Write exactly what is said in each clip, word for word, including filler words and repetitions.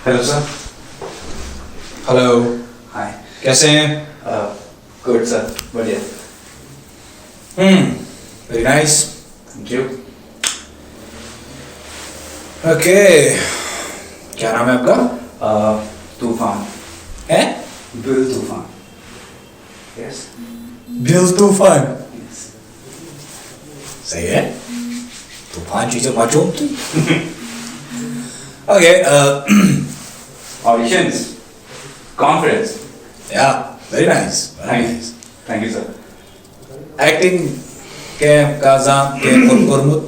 Hello sir. Hello. Hi. कैसे हैं? Good sir, बढ़िया। Hmm, very nice. Thank you. Okay, क्या नाम है आपका? तूफान। है? Bill Toofan. Yes. Bill Toofan. Yes. सही है। तूफान चीजें मचोम तू। Okay. Auditions, confidence. Yeah, very nice. Thank you sir. Acting के का जाम के कोर- कोरमुत।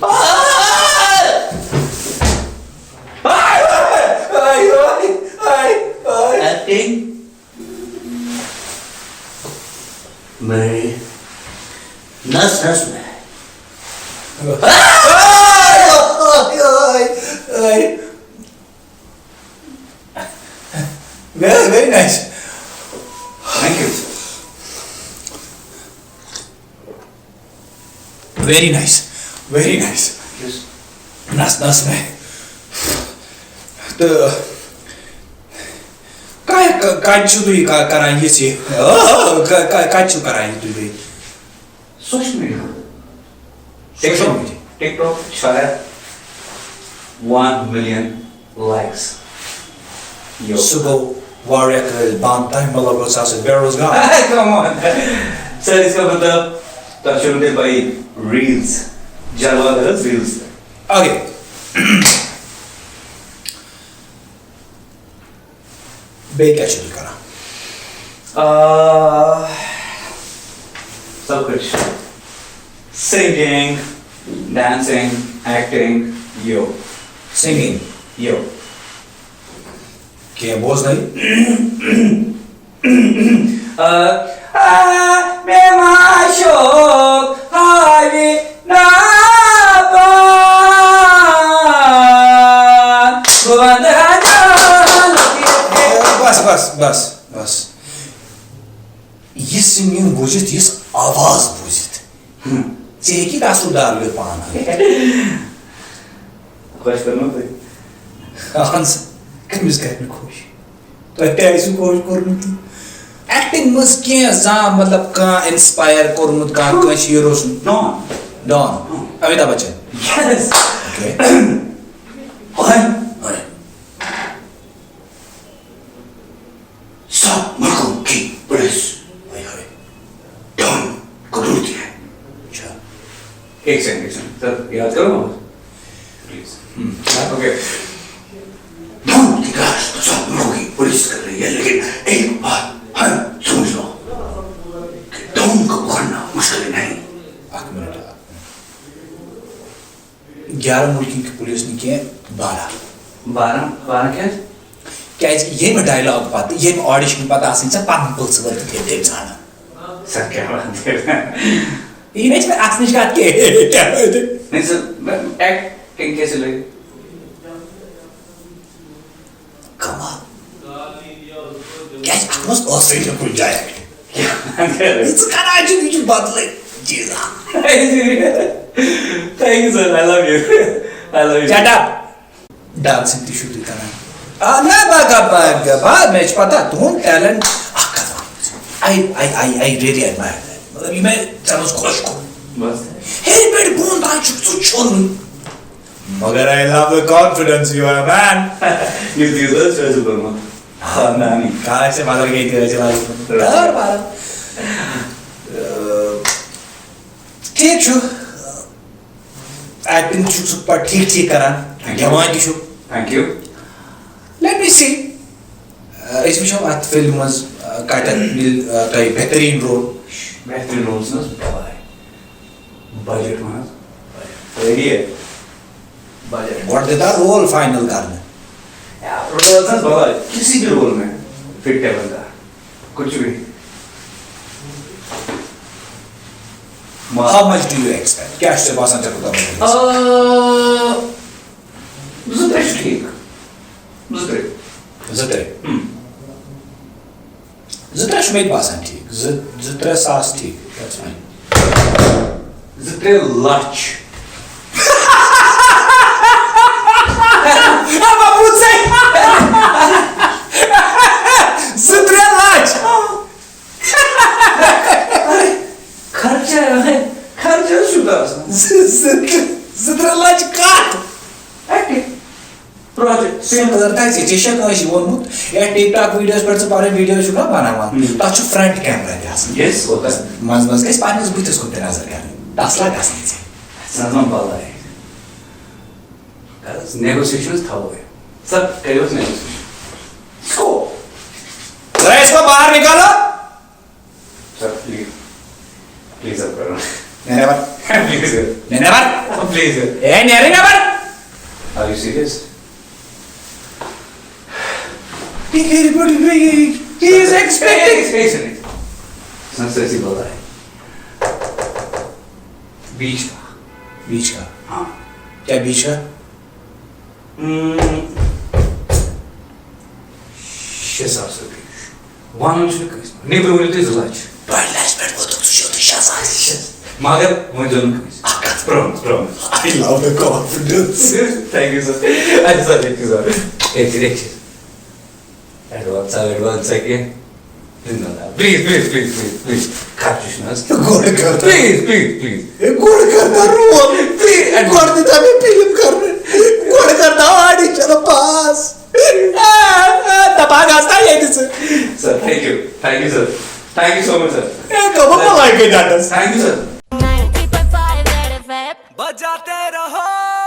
एक्टिंग मेरे नस नस में। Very nice. Thank you. Very nice, very nice. Yes. नस नस में। तो काय काय छो तू का करा ये से? काय काय छो करा ये तू? Social media. Social media. TikTok शायद वन मिलियन लाइक्स। यो। सो गो वारिया कल बांता है, मतलब वो सासे बेरोजगार। Come on. सर, इसका मतलब तो शुरू थे भाई रील्स। जलवा दरस रील्स। ओके। بیٚیہِ کیٛاہ چھِو تُہۍ کران؟ آ، سب کچھ۔ Singing, dancing, acting, U. Singing. U. کینٛہہ بوزنٲیِو۔ آ، آ، مےٚ ما شوق ہاوِ نابان۔ بہٕ وَنہٕ راجا لوٚگ ییٚتہِ۔ بس، بس، بس، بس۔ یہِ سِنگِنگ بوٗزِتھ، یِژھ آواز بوٗزِتھ، ژےٚ ہیٚکی قصوٗردار یوت پانہٕ ہٲوِتھ۔ خۄش کوٚرمُت تُہۍ؟ اہن سا، کٔمِس کرِ نہٕ خۄش؟ تۄہہِ تہِ آسِوٕ خۄش کوٚرمُت یہِ۔ ایکٹنگ منٛز کینٛہہ زانٛہہ، مطلب، کانٛہہ انسپایر کوٚرمُت، کانٛہہ کٲنٛسہِ ہیٖروس؟ ڈان۔ ڈان۔ امیتابھ بچن۔ یس۔ اوکے۔ ہاے۔ ہاے۔ سب ملکوں کی پولیس۔ ہاے ہاے۔ ڈان کو ڈھونڈتی ہے۔ اچھا۔ ایک سیکنڈ، ایک سیکنڈ۔ سر، یاد کرو نا۔ پلیز۔ ہم۔ اوکے۔ ڈان کی تلاش تو سب ملکوں کی پولیس کر رہی ہے، لیکن ایک بات ہم سمجھ لو کہ ڈان کو پکڑنا مشکل نہیں۔ اکھ منٹ۔ گیارہ مُلکن کی پولیس نہٕ کینٛہہ، بارہ۔ بارہ، بارہ کیٛازِ؟ کیٛازِ کہِ ییٚمہِ ڈایلاگ پتہٕ، ییٚمہِ آڈیشن پتہٕ آسن ژےٚ پنُن پٔژھ وٲلۍ تہِ تیٚلہِ ژھانڈان۔ سر، کیٛاہ وَنان تیٚلہِ؟ یہِ نَے چھِ مےٚ اَصلٕچ کَتھ کینٛہہ۔ کیٛاہ وَنہٕ؟ نہیں سر، میں ایکٹنگ کیسے لگی؟ کمال۔ کیٛازِ اَتھ منٛز ٲسٕے نہٕ کُنہِ جایہِ۔ یہِ ژٕ کران چھُکھ، یہِ چھُ بدلٕے چیٖزا۔ Thank you sir, I love you. I love you. Shut up. Dancing تہِ چھِو تُہۍ کران۔ آ، نہ، با، با، با، با، با، مےٚ چھِ پتہ تُہُنٛد ٹیلنٹ۔ اکھ کتھ ونہٕ بہٕ ژےٚ۔ I, I, I, I really admire that۔ مطلب، یہِ مےٚ ژےٚ منٛز خۄش کوٚر۔ بس۔ ہیٚرِ پٮ۪ٹھ بۄن تام چھُکھ ژٕ چوٚرمُت۔ مگر I love the confidence you have, man۔ یُتھ یُتھ حظ چھُ اَسہِ کوٚرمُت۔ خاندانی۔ کاش ژےٚ بدل کینٛہہ تہِ ٲسۍ لاگہِ۔ دار بارا۔ ٹھیٖک چھُ۔ ایکٹنگ چھُکھ ژٕ پَتہٕ ٹھیٖک ٹھیٖک کران، گٮ۪وان تہِ چھُکھ۔ Thank you۔ Let me see۔ أسۍ وٕچھو اَتھ فِلمہِ منٛز، آ، کَتٮ۪ن مِلہِ، آ، تۄہہِ بہتریٖن رول۔ بہتریٖن رول چھُنہٕ حظ بَلاے۔ بجٹ وَن حظ۔ بجٹ۔ ریڈی ہے؟ بجٹ۔ گۄڈٕ دِ تَتھ رول فاینل کرنہٕ۔ یا، رول چھُنہٕ حظ بَلاے۔ کسی بھی رول میں فٹ ہے بندہ۔ کچھ بھی۔ How much do you expect؟ کیٛاہ چھُ ژےٚ باسان، ژےٚ کوٗتاہ بَنہِ؟ آ، زٕ ترٛےٚ چھُ ٹھیٖک۔ زٕ ترٛےٚ۔ زٕ ترٛےٚ۔ ہم۔ زٕ ترٛےٚ چھُ مےٚ تہِ باسان ٹھیٖک۔ زٕ، زٕ ترٛےٚ ساس ٹھیٖک۔ That's fine۔ زٕ ترٛےٚ لَچھ۔ اَما بوٗزے۔ سُہ کٔر تۄہہِ ژےٚ، ژےٚ چھےٚ کٲنٛسہِ ووٚنمُت یا TikTok videos پٮ۪ٹھ ژٕ پَنٕنۍ video چھُکھ نا بَناوان، ہُم۔ تَتھ چھُ front camera تہِ آسان۔ Yes، ہوتا ہے۔ منٛز منٛز گژھِ پنٛنِس بٕتھِس کُن تہِ نظر کَرٕنۍ، تَس لَگہِ اَصٕل ژےٚ۔ سَزم بَلاے۔ کَرُس negotiations تھاوو۔ سَر، کٔرِو حظ negotiation۔ کِس کو؟ درٛایَس ما باہر نِکالو؟ Sir, please. Please, sir, کرو۔ نیر نٮ۪بر۔ Please, sir۔ نیر نٮ۪بر۔ Please, sir۔ اے، نیر نٮ۪بر۔ Are you serious? He, he, he, he, he is expecting۔ Sir, sir, sir، سی بولا ہے۔ بیچ کا۔ بیچ کا۔ ہاں۔ کیا بیچ کا؟ ہم، شےٚ ساس رۄپیہِ۔ وَنُن چھُنہٕ کٲنٛسہِ۔ نیٚبرٕ ؤنِو تُہۍ زٕ لَچھ۔ ڈۄڈِ لَچھِ پٮ۪ٹھ ووتُکھ ژٕ سیوٚدُے شےٚ ساس۔ شےٚ۔ مگر وۄنۍ زَن نہٕ کٲنٛسہِ۔ اَکھ کَتھ۔ Promise، promise۔ I love the confidence۔ Thank you, sir۔ اَدٕ سا، thank you, sir۔ ایک چیٖز، ایک چیٖز۔ Advance، advance کینٛہہ۔ Please, please, please, please۔ خرچہِ چھُنہٕ حظ۔ گۄڈٕ کر۔ Please, please, please۔ ہے، گۄڈٕ کر تہ role۔ Please۔ گۄڈٕ دِ تہ مےٚ فلم کرنہٕ۔ گۄڈٕ کر تہ audition pass۔ آ، آ، دپان آس نا ییٚتہِ ژٕ۔ Sir, thank you, thank you, sir۔ Thank you so much, sir۔ ہے، کمن بلاے گٔے ڈٹس۔ Thank you, sir۔ ninety point five Red F M۔ بجاتے رہو۔